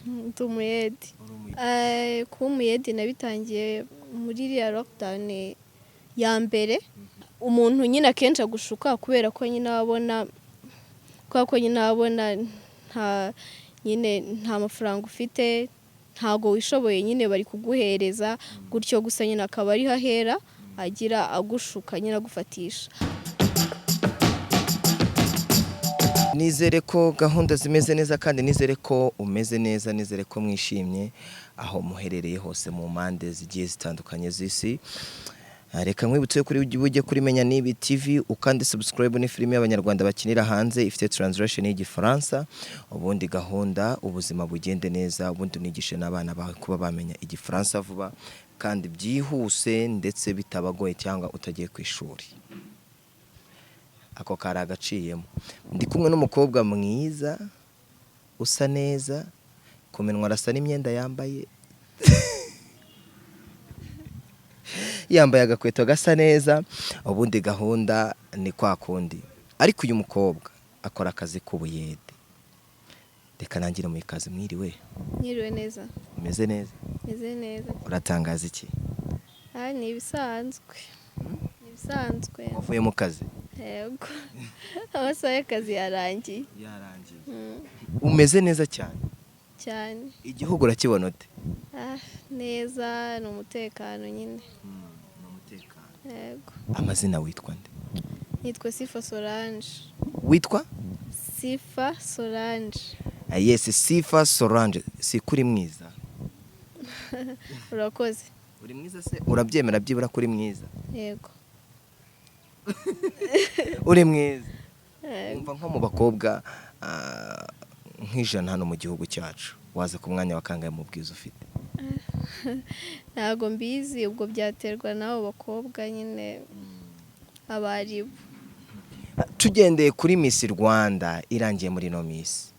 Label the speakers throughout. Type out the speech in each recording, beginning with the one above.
Speaker 1: Ndi umuyede. Kuba umuyede nabitangiye muri iriya lockdown ya mbere. Umuntu nyine akenshi agushuka kubera ko nyine abona, kubera ko nyine abona nta nyine nta mafaranga ufite, ntago wishoboye, nyine bari kuguhereza gutyo gusa, nyine akaba ariho ahera agira agushuka nyine agufatisha.
Speaker 2: Nizere ko gahunda zimeze neza kandi nizere ko umeze neza, nizere ko mwishimye aho muherereye hose mu mpande zigiye zitandukanye z'isi. Reka nkwibutse kuri ujye kuri Menya Nibi TV ukandi subscribe. Ni filime y'Abanyarwanda bakinira hanze ifite translation y'Igifaransa, ubundi gahunda ubuzima bugende neza, ubundi unigishe n'abana bawe kuba bamenya Igifaransa vuba kandi byihuse ndetse bitabagoye cyangwa utagiye ku ishuri. Ako kari agaciyemo. Ndi kumwe n'umukobwa mwiza usa neza, ku minwa arasa n'imyenda yambaye, yambaye agakweto gasa neza, ubundi gahunda ni kwa kundi. Ariko uyu mukobwa akora akazi k'ubuyede. Reka nangire mu ikaze. Mwiriwe?
Speaker 1: Mwiriwe neza.
Speaker 2: Umeze neza?
Speaker 1: Meze neza.
Speaker 2: Uratangaza iki?
Speaker 1: Ni ibisanzwe, ni ibisanzwe.
Speaker 2: Wavuye mu kazi?
Speaker 1: Yego, amasaha y'akazi yarangiye.
Speaker 2: Yarangiye. Umeze neza cyane.
Speaker 1: Cyane.
Speaker 2: Igihugu urakibona ute?
Speaker 1: Neza, ni umutekano nyine.
Speaker 2: Ni umutekano.
Speaker 1: Yego.
Speaker 2: Amazina witwa nde?
Speaker 1: Nitwa Sifa Solange.
Speaker 2: Witwa?
Speaker 1: Sifa Solange.
Speaker 2: Yes, Sifa Solange, si kuri mwiza?
Speaker 1: Urakoze.
Speaker 2: Uri mwiza se? Urabyemera byibura kuri mwiza?
Speaker 1: Yego.
Speaker 2: Uri mwiza.
Speaker 1: Yego.
Speaker 2: Wumva nko mu bakobwa nk'ijana hano mu gihugu cyacu, waza ku mwanya wa kangahe mu bwiza ufite?
Speaker 1: Ntabwo mbizi, ubwo byaterwa n'abo bakobwa nyine abaribo.
Speaker 2: Tugendeye kuri Miss Rwanda irangiye muri ino minsi,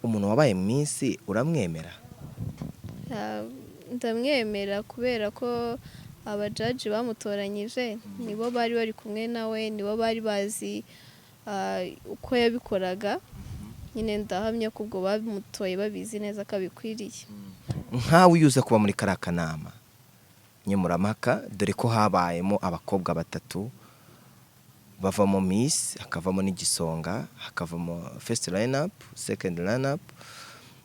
Speaker 2: umuntu wabaye Miss uramwemera?
Speaker 1: Ndamwemera kubera ko abajaji bamutoranyije nibo bari bari kumwe nawe, nibo bari bazi uko yabikoraga nyine. Ndahamya ko ubwo bamutoye babizi neza ko abikwiriye.
Speaker 2: Nkawe iyo uza kuba muri kariya kanama nkemurampaka, dore ko habayemo abakobwa batatu bavamo Miss, hakavamo n'igisonga, hakavamo first line up, second line up,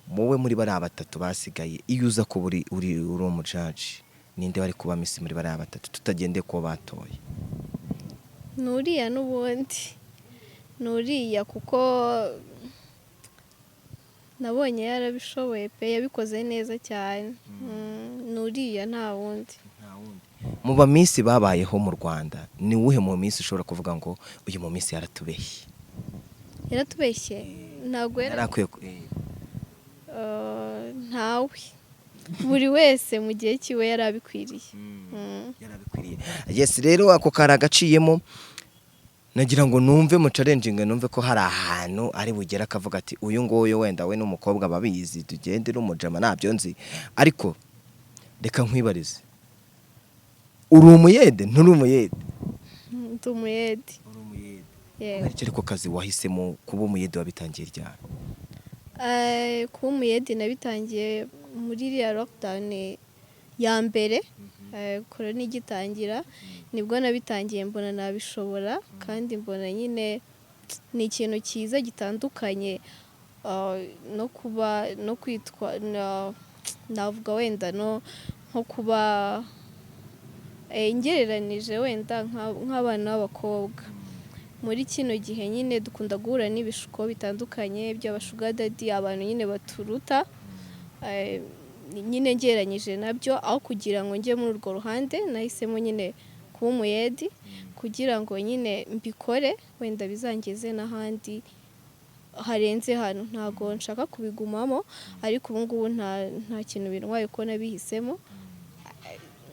Speaker 2: wowe muri bariya batatu basigaye, iyo uza kuba uri umujaji, ninde wari kuba Miss muri bariya batatu tutagendeye kuba batoye?
Speaker 1: Ni uriya n'ubundi, ni uriya, kuko nabonye yarabishoboye pe, yabikoze neza cyane. Ni uriya, nta wundi.
Speaker 2: Mu ba Miss babayeho mu Rwanda, ni uwuhe mu Miss ushobora kuvuga ngo uyu mu Miss yaratubeshye?
Speaker 1: Yaratubeshye? Ntabwo
Speaker 2: yari akwiye
Speaker 1: Ntawe, buri wese mu gihe cyiwe yari abikwiriye.
Speaker 2: Yarabikwiriye. Yes, rero ako kari agaciyemo. Nagira ngo numve mu challenging, numve ko hari ahantu ari bugere akavuga ati uyu nguyu wenda we n'umukobwa babizi, tugende n'umujama ntabyo nzi. Ariko reka nkwibarize, uri umuyede, nturi umuyede?
Speaker 1: Ndi umuyede.
Speaker 2: Uri umuyede?
Speaker 1: Yego.
Speaker 2: Ariko kazi wahisemo kuba umuyede wabitangiye ryari?
Speaker 1: Kuba umuyede nabitangiye muri iriya lockdown ya mbere, korona igitangira, nibwo nabitangiye. Mbona nabishobora kandi mbona nyine ni ikintu cyiza gitandukanye no kuba no kwitwa navuga wenda no nko kuba ngereranije wenda nk'abana b'abakobwa muri kino gihe nyine dukunda guhura n'ibishuko bitandukanye by'aba sugar daddy, abantu nyine baturuta. Nyine ngereranyije nabyo, aho kugira ngo njye muri urwo ruhande, nahisemo nyine kuba umuyedi kugira ngo nyine mbikore, wenda bizangeze n'ahandi harenze hano. Ntabwo nshaka kubigumamo, ariko ubu ngubu nta kintu bintwaye ko nabihisemo.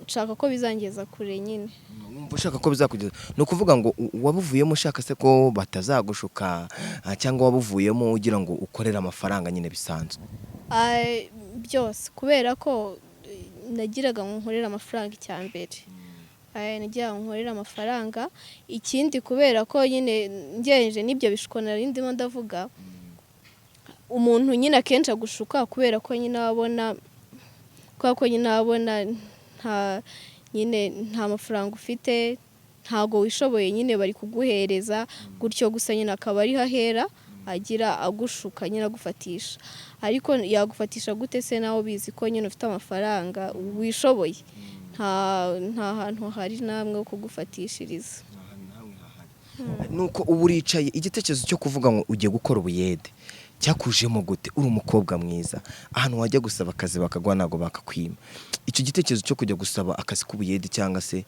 Speaker 1: Nshaka ko bizangeza kure nyine.
Speaker 2: Wumva ushaka ko bizakugeza, ni ukuvuga ngo wabuvuyemo ushaka se ko batazagushuka, cyangwa wabuvuyemo ugira ngo ukorere amafaranga nyine bisanzwe?
Speaker 1: Byose, kubera ko nagiraga ngo nkorere amafaranga icya mbere. Nagira ngo nkorere amafaranga. Ikindi, kubera ko nyine ngereranije n'ibyo bishuko nari ndimo ndavuga. Umuntu nyine akenshi agushuka kubera ko nyine abona, kubera ko nyine abona nta nyine nta mafaranga ufite, ntago wishoboye, nyine bari kuguhereza gutyo gusa, nyine akaba ariho ahera agira agushuka nyine agufatisha. Ariko yagufatisha gute se nawe ubizi ko nyine ufite amafaranga, wishoboye? Nta hantu hari namwe ho kugufatishiriza.
Speaker 2: Nuko ubu uricaye, igitekerezo cyo kuvuga ngo ugiye gukora ubuyede cyakujemo gute? Uri umukobwa mwiza, ahantu wajya gusaba akazi bakaguha, ntabwo bakakwima. Icyo gitekerezo cyo kujya gusaba akazi k'ubuyede cyangwa se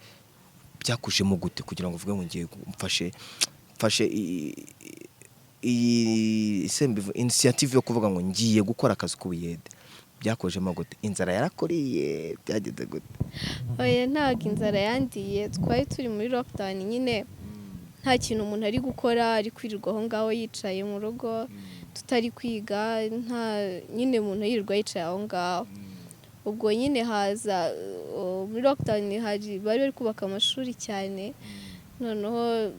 Speaker 2: byakujemo gute kugira ngo uvuge ngo ngiye mfashe iyi initiative yo kuvuga ngo ngiye gukora akazi k'ubuyede? Byakujemo gute? Inzara yarakuriye? Byagenze gute?
Speaker 1: Oya, ntabwo inzara yandiye. Twari turi muri lockdown nyine, nta kintu umuntu ari gukora, ari kwirirwa aho ngaho yicaye mu rugo, tutari kwiga, nta nyine umuntu yirirwa yicaye aho ngaho. Ubwo nyine haza muri lockdown hari bari kubaka amashuri cyane. Noneho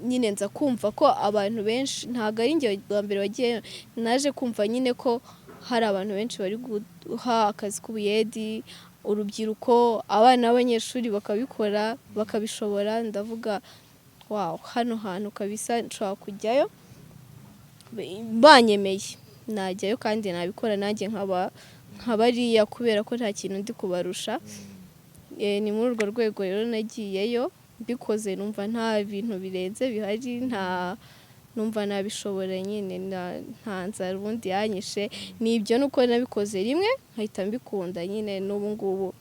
Speaker 1: nyine nza kumva ko abantu benshi, ntabwo ari njye wa mbere wagiye, naje kumva nyine ko hari abantu benshi bari guha akazi k'ubuyedi urubyiruko, abana b'abanyeshuri bakabikora, bakabishobora. Ndavuga: "Wow, hano hantu kabisa nshobora kujyayo, banyemeye najyayo kandi nabikora nanjye nkaba nka bariya, kubera ko nta kintu ndi kubarusha." Ni muri urwo rwego rero nagiyeyo, mbikoze numva nta bintu birenze bihari, nta numva nabishobora nyine, nta nzara ubundi yanyishe. Ni ibyo, nuko nabikoze rimwe nkahita mbikunda nyine n'ubu ngubu.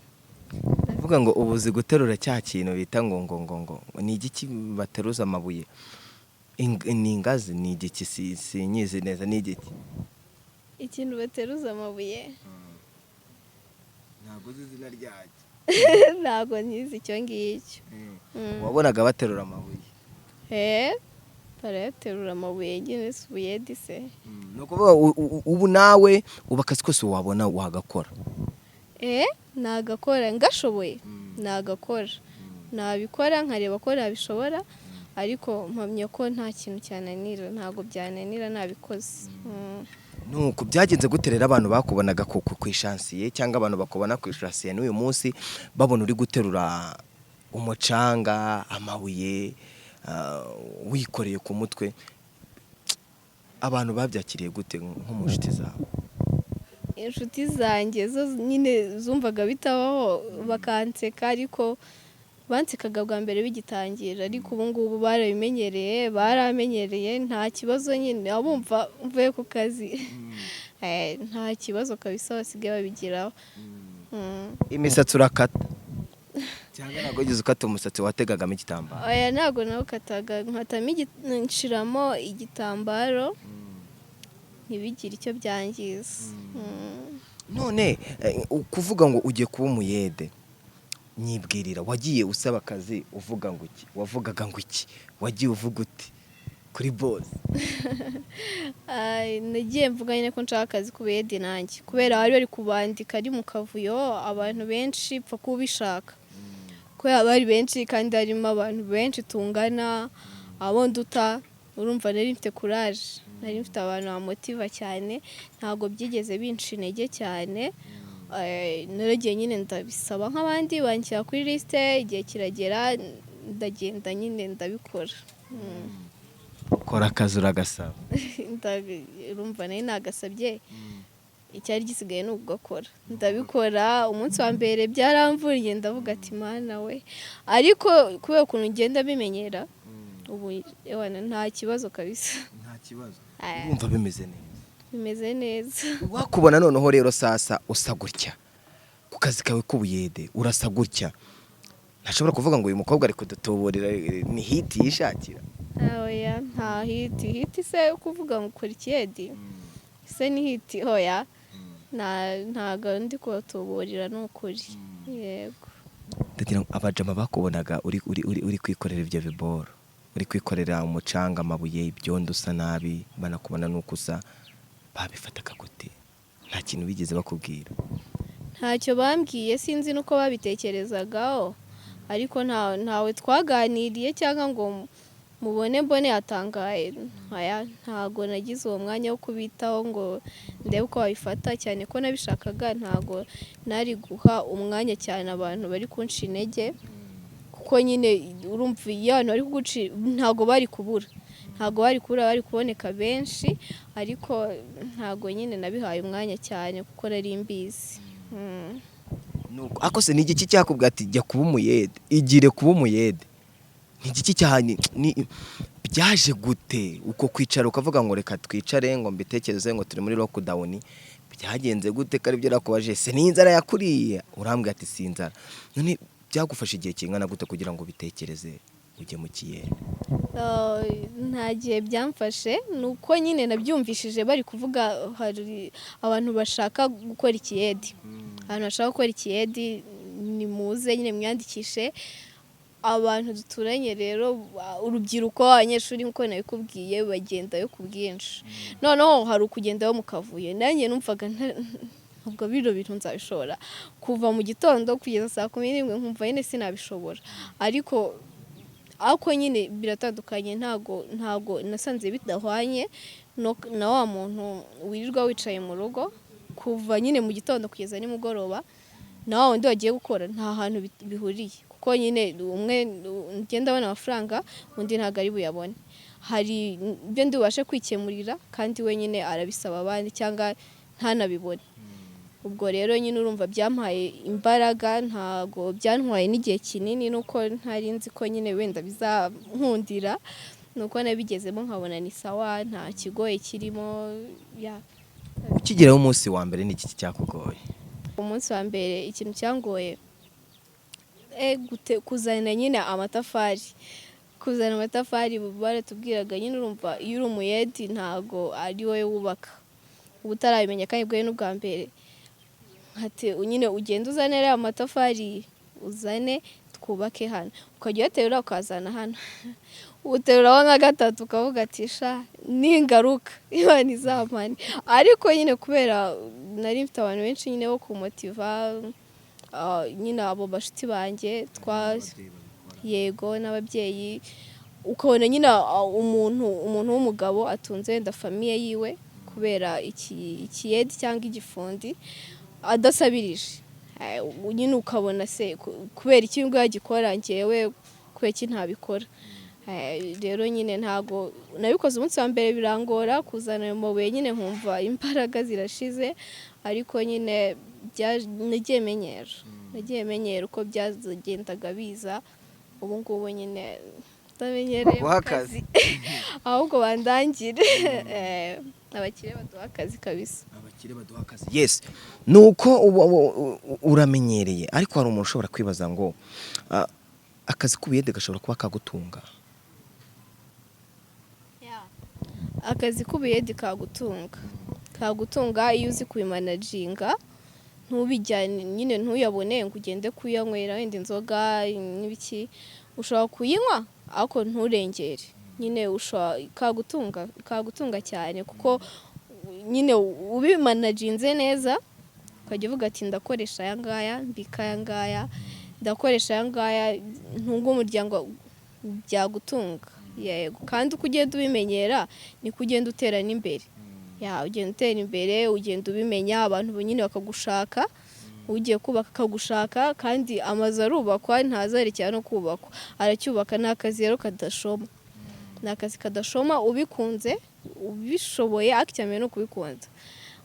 Speaker 2: Uvuga ngo ubu uzi guterura cya kintu bita ngo ni igiki bateruza amabuye? Ni ingazi? Ni igiki? Sinyizi neza, ni igiki?
Speaker 1: Ikintu bateruza amabuye?
Speaker 2: Ntabwo uzi izina ryacyo?
Speaker 1: Ntabwo nkizi icyo ngicyo.
Speaker 2: Wabonaga baterura amabuye.
Speaker 1: Barayaterura amabuye nyine, si ubuyedi se?
Speaker 2: Ni ukuvuga ubu nawe ubu akazi kose wabona wagakora?
Speaker 1: Nagakora ngashoboye, nagakora, nabikora nkareba ko nabishobora, ariko mpamya ko nta kintu cyananira, ntabwo byananira nabikoze.
Speaker 2: Nuko byagenze gute rero? Abantu bakubonaga ku ishansiye cyangwa abantu bakubona ku ishansiye n'uyu munsi, babona uri guterura umucanga, amabuye, wikoreye ku mutwe, abantu babyakiriye gute nko mu nshuti zawe?
Speaker 1: Inshuti zanjye zo nyine zumvaga bitabaho, bakanseka, ariko bansekaga bwa mbere bigitangira, ariko ubu ngubu barabimenyereye, baramenyereye, nta kibazo nyine. Abumva mvuye ku kazi, nta kibazo kabisa basigaye babigiraho.
Speaker 2: Imisatsi urakata cyangwa ntabwo wigeze ukata umusatsi, wategagamo igitambaro?
Speaker 1: Oya, ntabwo nawukataga, nkatamo nshiramo igitambaro ntibigire icyo byangiza.
Speaker 2: None kuvuga ngo ugiye kuba umuyede, nyibwirira, wagiye usaba akazi uvuga ngo iki? Wavugaga ngo iki? Wagiye uvuga uti kuri boss?
Speaker 1: Ay, nagiye mvuga nyine ko nshaka akazi k'ubuyede nanjye, kubera bari kubandika ari mu kavuyo, abantu benshi, pfa kuba ubishaka, kubera bari benshi kandi harimo abantu benshi tungana, abo nduta. Urumva nari mfite courage, nari mfite abantu bamotiva cyane, ntabwo byigeze binca intege cyane. Naragiye nyine ndabisaba nk'abandi, banshyira kuri liste, igihe kiragera ndagenda nyine ndabikora.
Speaker 2: Ukora akazi uragasaba?
Speaker 1: Urumva nari nagasabye, icyari gisigaye ni ukugakora, ndabikora. Umunsi wa mbere byaramvuriye, ndavuga ati: "Mana we!" Ariko kubera ukuntu ngenda bimenyera ubu, ewana, nta kibazo kabisa.
Speaker 2: Nta kibazo? Urumva bimeze neza?
Speaker 1: Bimeze neza.
Speaker 2: Wakubona noneho rero sasa usa gutya ku kazi kawe k'ubuyede, urasa gutya, ntashobora kuvuga ngo uyu mukobwa ari kudutuburira, ni hit yishakira?
Speaker 1: Oya, nta hit. Hit se kuvuga ngo ukora ikiyedi se ni hit? Oya, ntago ndi kubatuburira, ni ukuri, yego.
Speaker 2: Ndagira ngo abajama bakubonaga uri kwikorera ibyo biboro, uri kwikorera umucanga, amabuye, ibyondo, usa nabi, banakubona nuko usa, babifataga gute? Nta kintu bigeze bakubwira?
Speaker 1: Ntacyo bambwiye, sinzi n'uko babitekerezagaho, ariko ntawe twaganiriye cyangwa ngo Mubone mbone yatangaye. Aya, ntago nagize uwo mwanya wo kubitaho ngo ndebe uko babifata, cyane ko nabishakaga. Ntago nari guha umwanya cyane abantu bari kunca intege, kuko nyine urumva iyo abantu bari kuguca, ntago bari kubura, bari kuboneka benshi. Ariko ntago nyine nabihaye umwanya cyane kuko nari mbizi.
Speaker 2: Nuko ako se ni igiki cyakubwira ati jya kuba umuyede, igire kuba umuyede? Ni igiki cyane ni byaje gute uko kwicara ukavuga ngo reka twicare ngo mbitekereze, ngo turi muri lockdown? Byagenze gute ko aribyo nakubaje? Se ni inzara yakuriye? Urambwira ati si inzara. None byagufasha igihe kingana gute kugira ngo ubitekereze ujye mu kiyede?
Speaker 1: Nta gihe byamfashe. Ni uko nyine nabyumvishije bari kuvuga hari abantu bashaka gukora ikiyedi, abantu bashaka gukora ikiyedi ni muze nyine mwiyandikishe. Abantu duturanye rero, urubyiruko, abanyeshuri, nk'uko nabikubwiye, bagendayo ku bwinshi. Noneho hari ukugendayo mu kavuyo. Nanjye numvaga ubwo bino bintu nzabishobora kuva mu gitondo kugeza saa 11, nkumva nyine sinabishobora. Ariko nyine biratandukanye. Ntago nasanze bidahwanye na wa muntu wirirwa wicaye mu rugo kuva nyine mu gitondo kugeza nimugoroba na wa wundi wagiye gukora. Nta hantu bihuriye, kuko nyine umwe ngenda abona amafaranga, undi ntabwo ari buyabone. Hari ibyo ndi bubashe kwikemurira, kandi we nyine arabisaba abandi cyangwa ntanabibone. Ubwo rero nyine urumva byampaye imbaraga, ntago byantwaye n'igihe kinini, nuko ntari nzi ko nyine wenda bizankundira, nuko nabigezemo nkabona ni sawa, nta kigoye kirimo ya.
Speaker 2: Ukigeraho umunsi wa mbere, ni iki cyakugoye?
Speaker 1: Umunsi wa mbere ikintu cyangoye, kuzana nyine amatafari, kuzana amatafari. Baratubwiraga nyine, urumva iyo uri umuyedi ntago ari wowe wubaka, uba utarabimenya kandi bwawe n'ubwa mbere. Ati nyine ugenda uzane ariya matafari, uzane twubake hano. Ukajya uyaterura ukazana hano, uteruraho nka gatatu ukavuga ati sha ningaruka Imana izampane. Ariko nyine kubera nari mfite abantu benshi nyine bo kumotiva, nyine abo bashuti banjye twa yego n'ababyeyi, ukabona nyine umuntu w'umugabo atunze wenda famille yiwe kubera ikiyedi cyangwa igifundi adasabirije. Nyine ukabona se kubera iki ngo yagikora, njyewe kubera iki ntabikora? Rero nyine ntago nabikoze umunsi wa mbere, birangora kuzana ayo mabuye, nyine nkumva imbaraga zirashize. Ariko nyine nagiye menyera uko byagendaga biza. Ubu ngubu nyine ndamenyereye mu
Speaker 2: Baguha akazi.
Speaker 1: kazi, ahubwo bandangire. Abakire baduha akazi kabisa.
Speaker 2: Abakire baduha akazi, yes. Nuko ubu uramenyereye, ariko hari umuntu ushobora kwibaza ngo akazi k'ubuyede gashobora kuba kagutunga?
Speaker 1: Akazi k'ubuyedi kagutunga iyo uzi kubimanaginga, ntubijyane nyine, ntuyabone ngo ugende kuyanywera wenda inzoga n'ibiki. Ushobora kuyinywa ariko nturengere. Nyine ushobora kagutunga cyane, kuko nyine ubimanaginze neza, ukajya uvuga ati ndakoresha aya ngaya, mbika aya ngaya, ndakoresha aya ngaya, ntunge umuryango, byagutunga. Yego, kandi uko ugenda ubimenyera niko ugenda utera n'imbere. Ya, ugenda utera imbere, ugenda ubimenya, abantu nyine bakagushaka, ugiye kubaka akagushaka. Kandi amazu arubakwa, ntazarekera no kubakwa, aracyubaka. Ni akazi rero kadashoma, ni akazi kadashoma ubikunze, ubishoboye. Ariko icya mbere ni ukubikunda,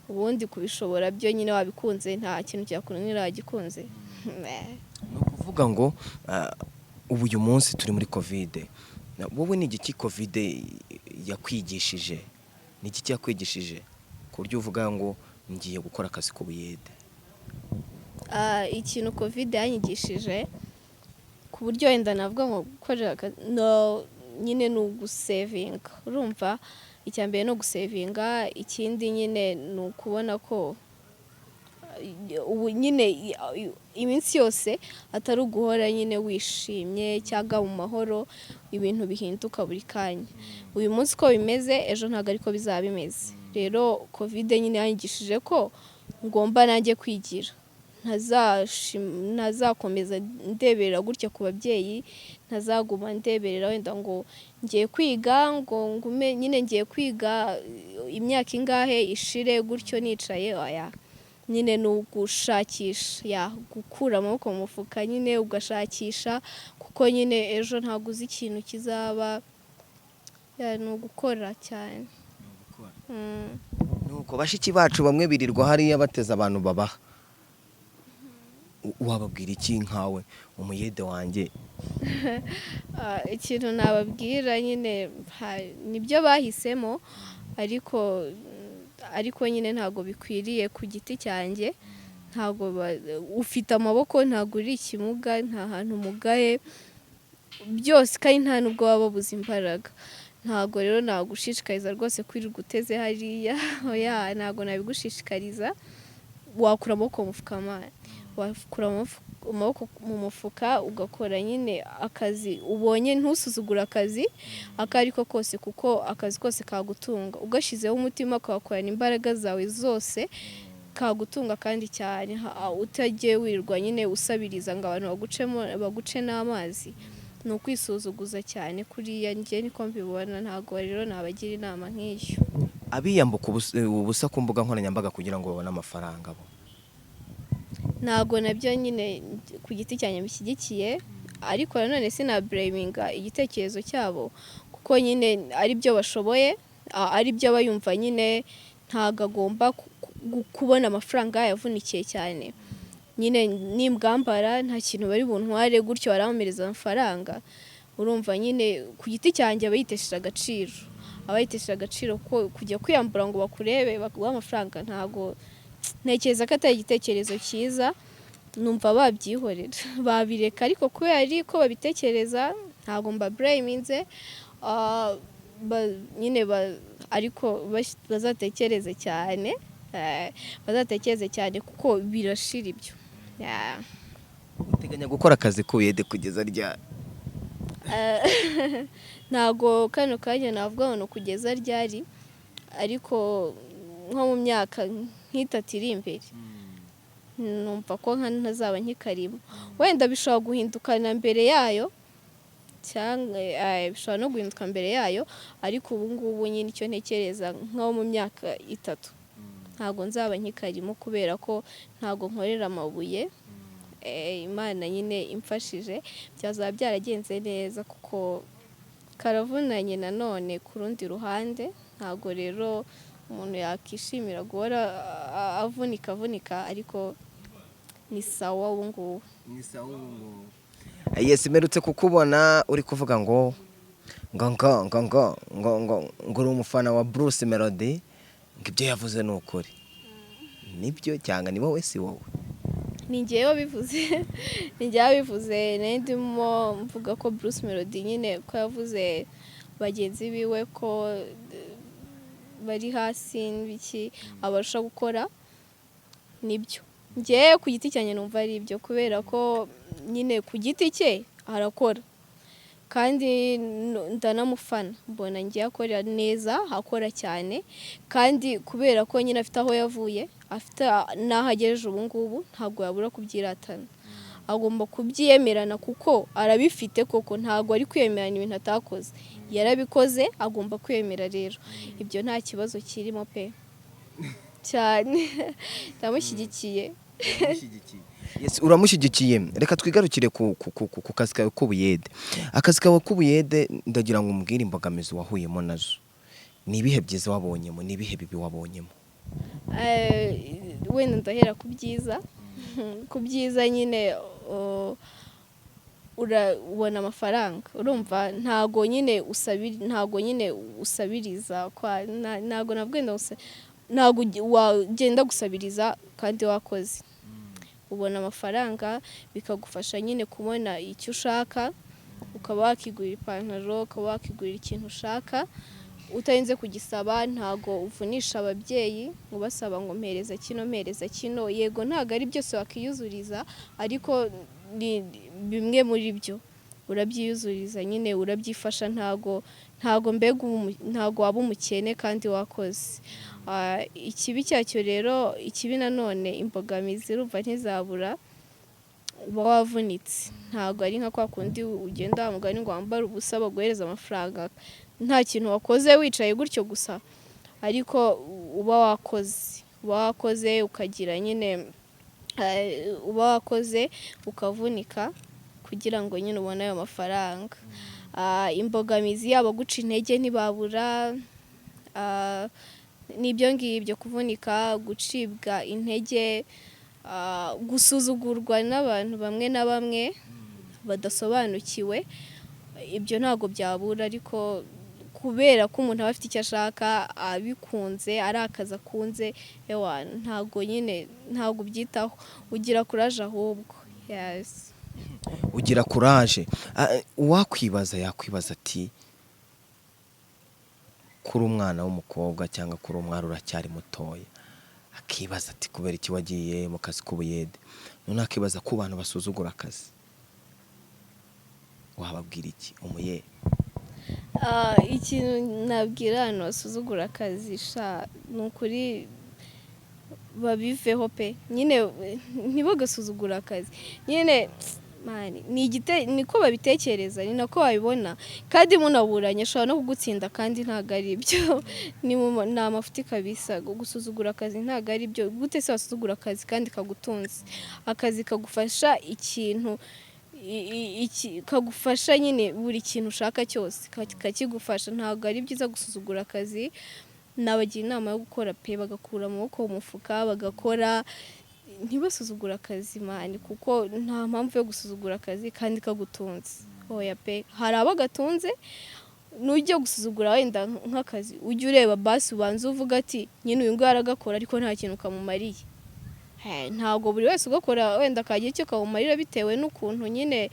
Speaker 1: ubundi kubishobora byo nyine wabikunze nta kintu cyakunanira wagikunze.
Speaker 2: Ni ukuvuga ngo ubu uyu munsi turi muri COVID. Wowe ni igiki COVID yakwigishije? Ni igiki yakwigishije ku buryo uvuga ngo ngiye gukora akazi k'ubuyede?
Speaker 1: Ikintu COVID yanyigishije ku buryo wenda navuga ngo gukorera no, nyine ni ugusevinga. Urumva icya mbere ni ugusevinga. Ikindi nyine ni ukubona ko ubu nyine iminsi yose atari uguhora nyine wishimye cyangwa mu mahoro. Ibintu bihinduka buri kanya. Uyu munsi uko bimeze, ejo ntabwo ariko bizaba bimeze. Rero COVID nyine yanyigishije ko ngomba nanjye kwigira. Ntazakomeza ndeberera gutya ku babyeyi, ntazaguma ndeberera wenda ngo ngiye kwiga, ngo ngume nyine ngiye kwiga imyaka ingahe ishire gutyo nicaye. Oya, nyine ni ugushakisha, ya gukura amaboko mu mufuka nyine ugashakisha, kuko nyine ejo ntabwo uzi ikintu kizaba. Ya, ni ugukora cyane.
Speaker 2: Nuko bashiki bacu bamwe birirwa hariya bateza abantu babaha. Wababwira iki nkawe umuyede wanjye?
Speaker 1: Ikintu nababwira nyine, nibyo bahisemo, ariko nyine ntabwo bikwiriye ku giti cyanjye. Ntabwo ufite amaboko, ntabwo uri ikimuga, nta hantu umugaye byose, kandi nta nubwo waba wabuze imbaraga. Ntabwo rero nagushishikariza rwose kwirirwa uteze hariya. Oya, ntabwo nabigushishikariza. Wakura amaboko mu mufuka man, wakura amaboko mu mufuka ugakora nyine akazi ubonye. Ntusuzugure akazi ako ari ko kose, kuko akazi kose kagutunga ugashyizeho umutima, ukagakorana imbaraga zawe zose, kagutunga kandi cyane, utagiye wirirwa nyine usabiriza ngo abantu bagucemo, baguce n'amazi. Ni ukwisuzuguza cyane kuriya, njye niko mbibona. Ntabwo rero nabagira inama nk'iyo.
Speaker 2: Abiyambuka ubusa ku mbuga nkoranyambaga kugira ngo babone amafaranga bo?
Speaker 1: Ntabwo nabyo nyine ku giti cyanjye mbishyigikiye, ariko nanone sinabureminga igitekerezo cyabo, kuko nyine ari byo bashoboye, ari byo aba yumva nyine. Ntabwo agomba kubona amafaranga yavunikiye cyane. Nyine nimbwambara nta kintu bari buntware gutyo, barampereza amafaranga. Urumva nyine ku giti cyanjye aba yitesheje agaciro, aba yitesheje agaciro, kuko kujya kwiyambura ngo bakurebe baguhe amafaranga, ntabwo ntekereza ko atari igitekerezo cyiza. Numva babyihorera, babireka, ariko kubera ko babitekereza ntabwo mbabureminze nyine ariko bazatekereze cyane, bazatekereze cyane kuko birashira ibyo. Yeah.
Speaker 2: Uteganya gukora akazi k'ubuyede kugeza ryari?
Speaker 1: Ntabwo kano kanya navuga ngo ni ukugeza ryari, ariko nko mu myaka nk'itatu iri imbere numva ko nka ntazaba nkikarimo. Wenda bishobora guhinduka na mbere yayo, cyangwa bishobora no guhinduka mbere yayo, ariko ubu ngubu nyine icyo ntekereza, nko mu myaka 3 ntabwo nzaba nkikarimo, kubera ko ntabwo nkorera amabuye. Imana nyine imfashije byazaba byaragenze neza, kuko karavunanye nanone ku rundi ruhande. Ntabwo rero umuntu yakishimira guhora avunika avunika, ariko ni sawa ubu ngubu.
Speaker 2: Yes, mperutse kukubona uri kuvuga ngo ngo ngo ngo ngo ngo ngo ngo uri umufana wa Bruce Melody, ngo ibyo yavuze ni ukuri. Nibyo cyangwa ni wowe, si wowe?
Speaker 1: Ni njyewe wabivuze, ni njyewe wabivuze. Nari ndimo mvuga ko Bruce Melody nyine ko yavuze bagenzi biwe ko bari hasi n'ibiki, abarusha gukora. Nibyo, njyewe ku giti cyanjye numva ari ibyo, kubera ko nyine ku giti cye arakora kandi ndanamufana. Mbona ngiye akorera neza, akora cyane, kandi kubera ko nyine afite aho yavuye, afite n'aho agejeje ubu ngubu, ntabwo yabura kubyiratana. Agomba kubyiyemerana kuko arabifite koko. Ntabwo ari kwiyemerana ibintu atakoze, yarabikoze, agomba kwiyemera. Rero ibyo nta kibazo kirimo pe, cyane ndamushyigikiye.
Speaker 2: Yes, uramushyigikiye. Reka twigarukire ku kazi kawe k'ubuyede. Akazi kawe k'ubuyede, ndagira ngo umbwire imbogamizi wahuyemo nazo. Ni ibihe byiza wabonyemo, ni ibihe bibi wabonyemo?
Speaker 1: Wenda ndahera ku byiza. Ku byiza nyine, ubona amafaranga. Urumva ntago nyine ntago nyine usabiriza ntago navuga wenda ntago wagenda gusabiriza kandi wakoze. Ubona amafaranga bikagufasha nyine kubona icyo ushaka, ukaba wakigurira ipantaro, ukaba wakigurira ikintu ushaka utarinze kugisaba. Ntago uvunisha ababyeyi ubasaba ngo mpereza kino, mpereza kino. Yego, ntago ari byose wakiyuzuriza, ariko ni bimwe muri byo urabyiyuzuriza nyine, urabyifasha. Ntago Ntabwo mbega ntabwo waba umukene kandi wakoze. Ikibi cyacyo rero, ikibi nanone, imbogamizi urumva ntizabura, uba wavunitse. Ntabwo ari nka kwa kundi ugenda wa mugani ngo wambare ubusa baguhereza amafaranga nta kintu wakoze, wicaye gutyo gusa. Ariko uba wakoze ukagira nyine uba wakoze ukavunika kugira ngo nyine ubone ayo mafaranga. Imbogamizi yabo, guca intege ntibabura. N'ibyo ngibyo, kuvunika, gucibwa intege, gusuzugurwa n'abantu bamwe na bamwe badasobanukiwe, ibyo ntabwo byabura. Ariko kubera ko umuntu aba afite icyo ashaka, abikunze, ari akazi akunze, ewa ntabwo nyine ntabwo ubyitaho, ugira courage ahubwo, yes.
Speaker 2: Ugira courage. Uwakwibaza yakwibaza ati kuri umwana w'umukobwa cyangwa kuri umwari uracyari mutoya, akibaza ati kubera iki wagiye mu kazi k'ubuyede? Noneho akibaza ku bantu basuzugura akazi, wababwira iki umuye?
Speaker 1: Ikintu nabwira abantu basuzugura akazi sha, ni ukuri babiveho pe. Nyine ntibagasuzugure akazi nyine, man, ni igite niko babitekereza, ni nako babibona. Kandi munaburanye ashobora no kugutsinda, kandi ntabwo ari ibyo, ni amafuti kabisa. Gusuzugura akazi ntabwo ari byo. Gute se wasuzugura akazi kandi kagutunze, akazi kagufasha ikintu kagufasha nyine buri kintu ushaka cyose kakigufasha? Ntabwo ari byiza gusuzugura akazi. Nabagira inama yo gukora pe, bagakura amaboko mu mufuka bagakora, ntibasuzugure akazi man, kuko nta mpamvu yo gusuzugura akazi kandi kagutunze, oya pe. Hari abo gatunze. Nujya gusuzugura wenda nk'akazi, ujye ureba basi, ubanze uvuga ati nyine uyu nguyu aragakora ariko nta kintu kamumariye. Ntabwo buri wese ugakora wenda kagira icyo kamumarira bitewe n'ukuntu nyine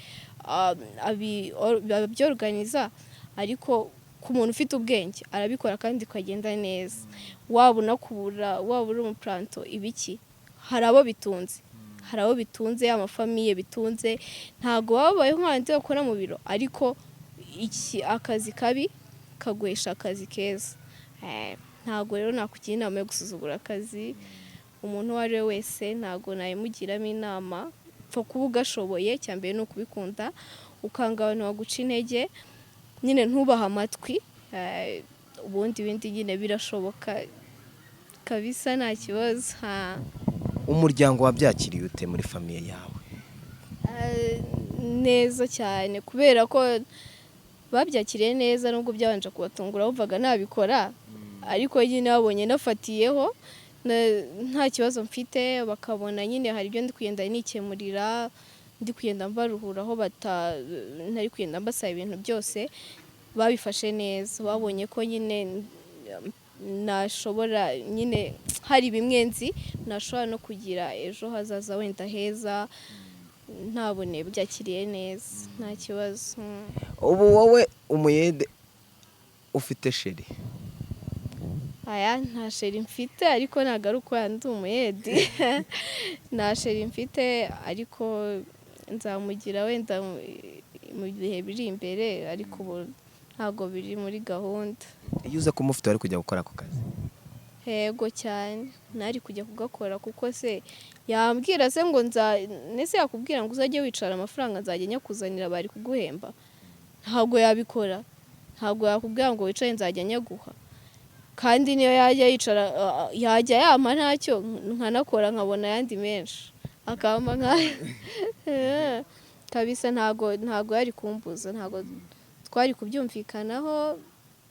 Speaker 1: abyorganiza, ariko ku muntu ufite ubwenge arabikora kandi bikagenda neza. Waba unakubura, waba uri umupuranto, ibiki, hari abo bitunze, hari abo bitunze, amafamiye bitunze. Ntabwo baba babayeho nk'abandi bakora mu biro, ariko iki akazi kabi kaguhesha akazi keza. Ntabwo rero nakugira inama yo gusuzugura akazi. Umuntu uwo ari we wese ntabwo nayimugiramo inama. Pfa kuba ugashoboye, icya mbere ni ukubikunda, ukanga abantu baguca intege nyine, ntubahe amatwi. Ubundi ibindi nyine birashoboka kabisa, nta kibazo ha.
Speaker 2: Umuryango wabyakiriye ute muri famille yawe?
Speaker 1: Neza cyane, kubera ko babyakiriye neza nubwo byabanje kubatungura, bumvaga nabikora, ariko nyine babonye nafatiyeho nta kibazo mfite, bakabona nyine hari ibyo ndi kugenda nikemurira, ndi kugenda mbaruhura aho bata ntari kugenda mbasaba ibintu byose, babifashe neza. Babonye ko nyine nashobora nyine, hari bimwe nzi nashobora no kugira ejo hazaza wenda heza, ntabone byakiriye neza, nta kibazo.
Speaker 2: Ubu wowe umuyede ufite chéri?
Speaker 1: Aya, nta chéri mfite, ariko ntabwo ari uko ndi umuyedi. Nta chéri mfite, ariko nzamugira wenda mu bihe biri imbere, ariko ubu ntabwo biri muri gahunda.
Speaker 2: Iyo uza kumufite wari kujya gukora ako kazi?
Speaker 1: Yego cyane, nari kujya kugakora, kuko se yambwira se ngo nza nese yakubwira ngo uzajye wicara amafaranga nzajya nyakuzanira, bari kuguhemba? Ntabwo yabikora. Ntabwo yakubwira ngo wicare nzajya nyaguha, kandi niyo yajya yicara yajya yampa ntacyo, nkanakora nkabona ayandi menshi akampa nka kabisa. Ntabwo yari kumbuza, ntabwo twari kubyumvikanaho.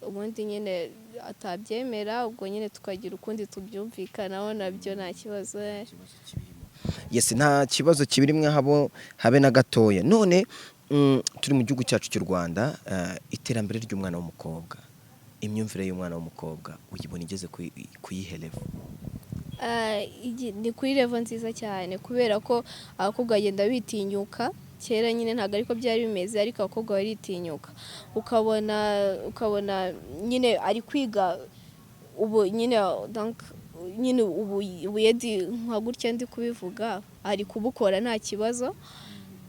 Speaker 1: Ubundi nyine atabyemera, ubwo nyine tukagira ukundi tubyumvikanaho, nabyo nta kibazo.
Speaker 2: Yes, nta kibazo kibirimo habo habe na gatoya. None turi mu gihugu cyacu cy'u Rwanda, iterambere ry'umwana w'umukobwa, imyumvire y'umwana w'umukobwa uyibona igeze ku yihe level?
Speaker 1: Ni kuri level nziza cyane, kubera ko abakobwa bagenda bitinyuka. Kera nyine ntabwo ariko byari bimeze, ariko abakobwa baritinyuka, ukabona nyine ari kwiga ubu nyine, donc nyine ubu ubuyedi nka gutya ndi kubivuga, ari kubukora nta kibazo,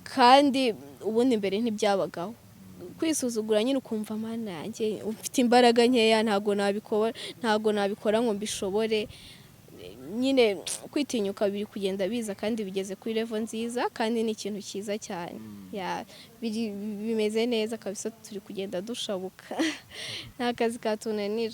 Speaker 1: kandi ubundi mbere ntibyabagaho. Kwisuzugura nyine, ukumva: "Mana yanjye, mfite imbaraga nkeya, ntabwo nabikora, ntabwo nabikora ngo mbishobore." Nyine kwitinyuka biri kugenda biza kandi bigeze kuri level nziza, kandi ni ikintu cyiza cyane. Ya, bimeze neza kabisa, turi kugenda dushabuka, nta kazi katunanira.